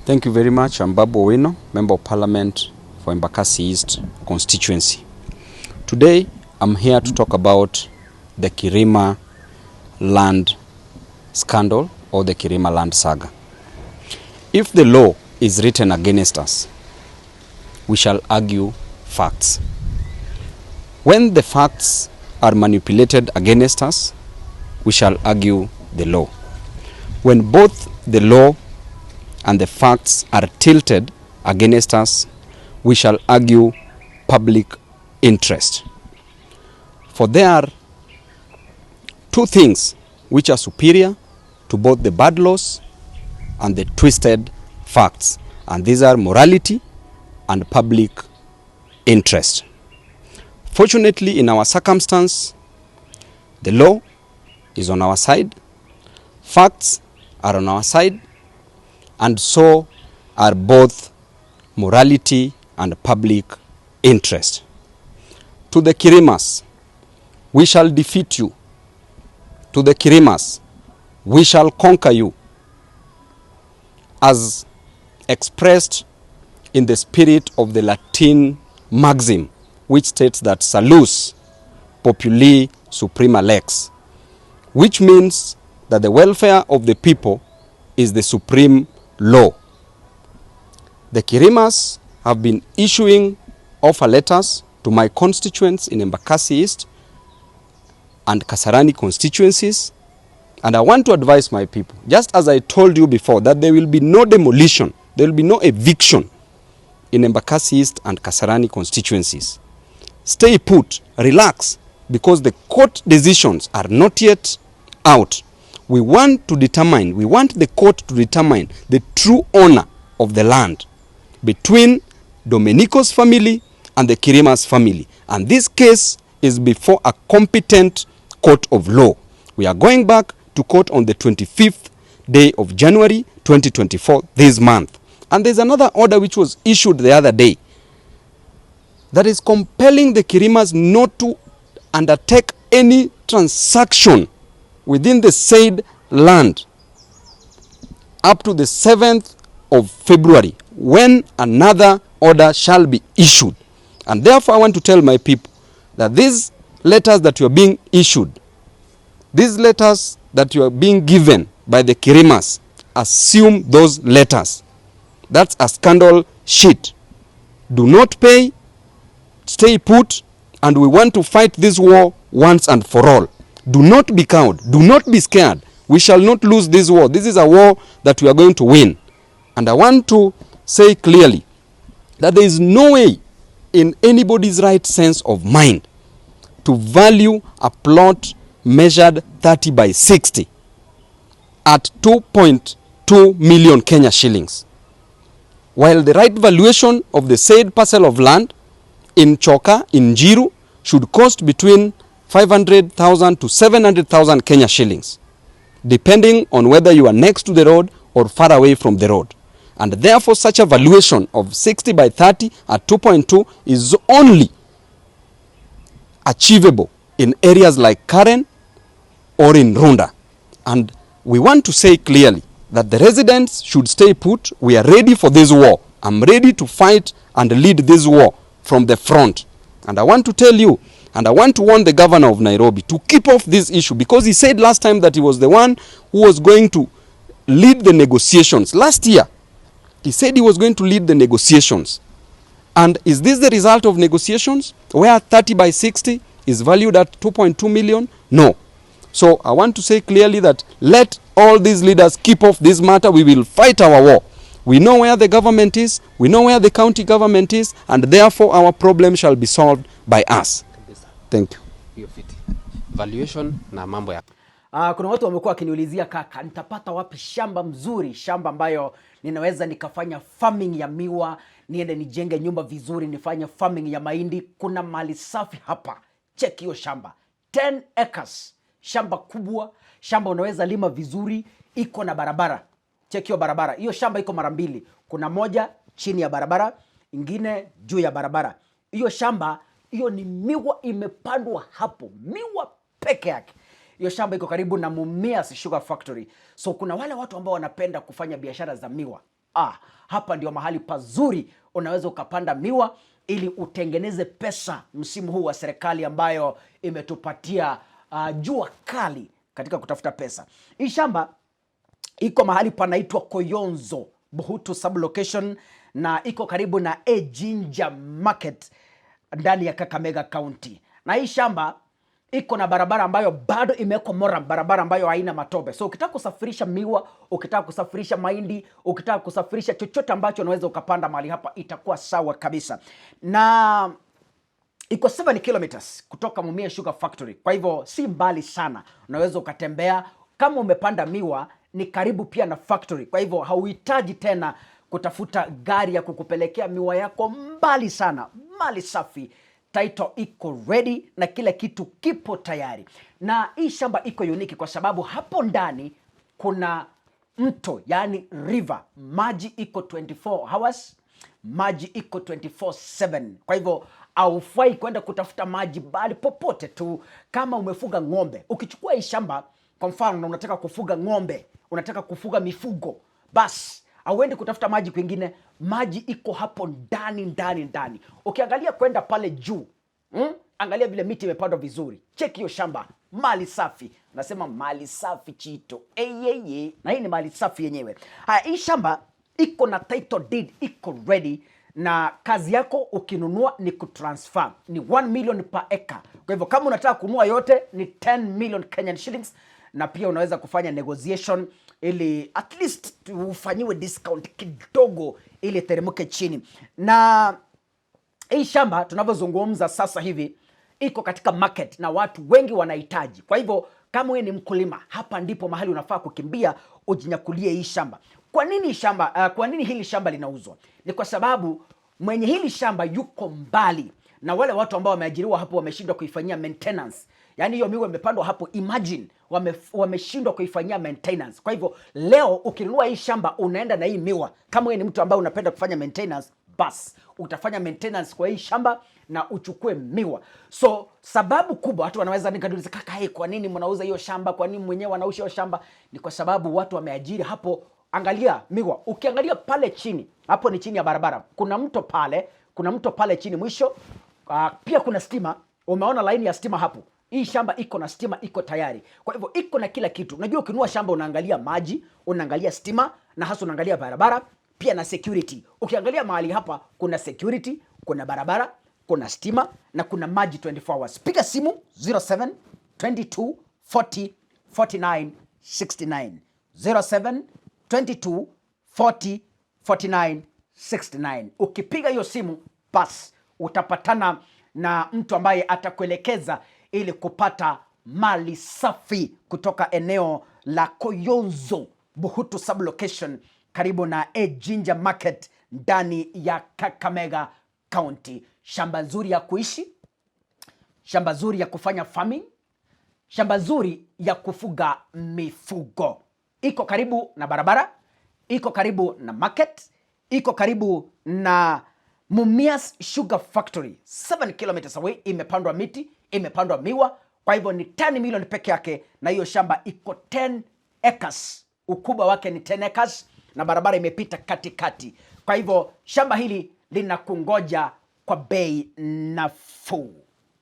Thank you very much. I'm Babu Owino, Member of Parliament for Embakasi East constituency. Today, I'm here to talk about the Kirima land scandal or the Kirima land saga. If the law is written against us, we shall argue facts. When the facts are manipulated against us, we shall argue the law. When both the law and the facts are tilted against us, we shall argue public interest. For there are two things which are superior to both the bad laws and the twisted facts, and these are morality and public interest. Fortunately, in our circumstance, the law is on our side, facts are on our side, and so are both morality and public interest. To the Kirimas, we shall defeat you. To the Kirimas, we shall conquer you. As expressed in the spirit of the Latin maxim, which states that salus populi suprema lex, which means that the welfare of the people is the supreme law. The Kirimas have been issuing offer letters to my constituents in Embakasi East and Kasarani constituencies. And I want to advise my people, just as I told you before, that there will be no demolition, there will be no eviction in Embakasi East and Kasarani constituencies. Stay put, relax, because the court decisions are not yet out. We want to determine, we want the court to determine the true owner of the land between Domenico's family and the Kirima's family. And this case is before a competent court of law. We are going back to court on the 25th day of January 2024, this month. And there's another order which was issued the other day that is compelling the Kirimas not to undertake any transaction within the said land up to the 7th of February, when another order shall be issued. And therefore, I want to tell my people that these letters that you are being issued, these letters that you are being given by the Kirimas, assume those letters. That's a scandal sheet. Do not pay, stay put, and we want to fight this war once and for all. Do not be cowed. Do not be scared. We shall not lose this war. This is a war that we are going to win. And I want to say clearly that there is no way in anybody's right sense of mind to value a plot measured 30 by 60 at 2.2 million Kenya shillings, while the right valuation of the said parcel of land in Choka, in Njiru, should cost between 500,000 to 700,000 Kenya shillings, depending on whether you are next to the road or far away from the road. And therefore, such a valuation of 60 by 30 at 2.2 is only achievable in areas like Karen or in Runda. And we want to say clearly that the residents should stay put. We are ready for this war. I'm ready to fight and lead this war from the front. And I want to tell you, and I want to warn the governor of Nairobi to keep off this issue, because he said last time that he was the one who was going to lead the negotiations. Last year, he said he was going to lead the negotiations. And is this the result of negotiations where 30 by 60 is valued at 2.2 million? No. So I want to say clearly that let all these leaders keep off this matter. We will fight our war. We know where the government is, we know where the county government is, and therefore our problem shall be solved by us. Thank you. Hiyo fiti. Valuation na mambo ya Kuna watu wamekuwa wakiniulizia, "Kaka, nitapata wapi shamba mzuri, shamba ambayo ninaweza nikafanya farming ya miwa, niende nijenge nyumba vizuri, nifanye farming ya mahindi?" Kuna mali safi hapa. Check hiyo shamba, 10 acres, shamba kubwa, shamba unaweza lima vizuri, iko na barabara. Check hiyo barabara. Hiyo shamba iko mara mbili, kuna moja chini ya barabara, ingine juu ya barabara. Hiyo shamba hiyo ni miwa imepandwa hapo, miwa peke yake. Hiyo shamba iko karibu na Mumias Sugar Factory. So kuna wale watu ambao wanapenda kufanya biashara za miwa. Hapa ndio mahali pazuri unaweza ukapanda miwa ili utengeneze pesa msimu huu wa serikali ambayo imetupatia jua kali katika kutafuta pesa. Hii shamba iko mahali panaitwa Koyonzo Buhutu sublocation na iko karibu na Ejinja Market ndani ya Kakamega County. Na hii shamba iko na barabara ambayo bado imewekwa murram, barabara ambayo haina matope. So ukitaka kusafirisha miwa, ukitaka kusafirisha mahindi, ukitaka kusafirisha chochote ambacho unaweza ukapanda mahali hapa, itakuwa sawa kabisa. Na iko 7 kilometers kutoka Mumias Sugar Factory, kwa hivyo si mbali sana, unaweza ukatembea. Kama umepanda miwa ni karibu pia na factory, kwa hivyo hauhitaji tena kutafuta gari ya kukupelekea miwa yako mbali sana. Mali safi, title iko ready na kila kitu kipo tayari. Na hii shamba iko unique kwa sababu hapo ndani kuna mto, yani river, maji iko 24 hours, maji iko 24/7. Kwa hivyo haufai kwenda kutafuta maji bali popote tu. Kama umefuga ng'ombe, ukichukua hii shamba kwa mfano, na unataka kufuga ng'ombe, unataka kufuga mifugo, basi hauendi kutafuta maji kwingine, maji iko hapo ndani ndani ndani. Ukiangalia kwenda pale juu, Angalia vile miti imepandwa vizuri, cheki hiyo shamba, mali safi. Nasema mali safi chito, eyeye, na hii ni mali safi yenyewe. Haya, hii shamba iko na title deed, iko ready na kazi yako ukinunua ni kutransfer, ni 1 million per acre. Kwa hivyo kama unataka kununua yote ni 10 million Kenyan shillings, na pia unaweza kufanya negotiation ili at least ufanyiwe discount kidogo ili teremke chini. Na hii shamba tunavyozungumza sasa hivi iko katika market na watu wengi wanahitaji. Kwa hivyo kama wewe ni mkulima, hapa ndipo mahali unafaa kukimbia ujinyakulie hii shamba. Kwa nini shamba, kwa nini hili shamba linauzwa? Ni kwa sababu mwenye hili shamba yuko mbali na wale watu ambao wameajiriwa hapo wameshindwa kuifanyia maintenance. Yaani hiyo miwa imepandwa hapo, imagine wameshindwa kuifanyia maintenance. Kwa hivyo leo ukinunua hii shamba unaenda na hii miwa, kama wewe ni mtu ambaye unapenda kufanya maintenance, bas utafanya maintenance kwa hii shamba na uchukue miwa. So sababu kubwa watu wanaweza nikauliza, kaka, hey, kwa nini mnauza hiyo shamba? Kwa nini mwenyewe wanauza hiyo shamba? Ni kwa sababu watu wameajiri hapo. Angalia miwa, ukiangalia pale chini, hapo ni chini ya barabara, kuna mto pale, kuna mto pale chini mwisho. Pia kuna stima, umeona laini ya stima hapo. Hii shamba iko na stima, iko tayari. Kwa hivyo iko na kila kitu. Unajua ukinunua shamba unaangalia maji, unaangalia stima na hasa unaangalia barabara pia na security. Ukiangalia mahali hapa kuna security, kuna barabara, kuna stima na kuna maji 24 hours. Piga simu 07 22 40 49 69, 07 22 40 49 69. Ukipiga hiyo simu bas utapatana na mtu ambaye atakuelekeza ili kupata mali safi kutoka eneo la Koyonzo Buhutu sublocation karibu na Ejinja Market ndani ya Kakamega County. Shamba nzuri ya kuishi, shamba nzuri ya kufanya farming, shamba nzuri ya kufuga mifugo. Iko karibu na barabara, iko karibu na market, iko karibu na Mumias Sugar Factory 7 kilometers away. Imepandwa miti, imepandwa miwa, kwa hivyo ni 10 million peke yake, na hiyo shamba iko 10 acres, ukubwa wake ni 10 acres na barabara imepita katikati. Kwa hivyo shamba hili linakungoja kwa bei nafuu.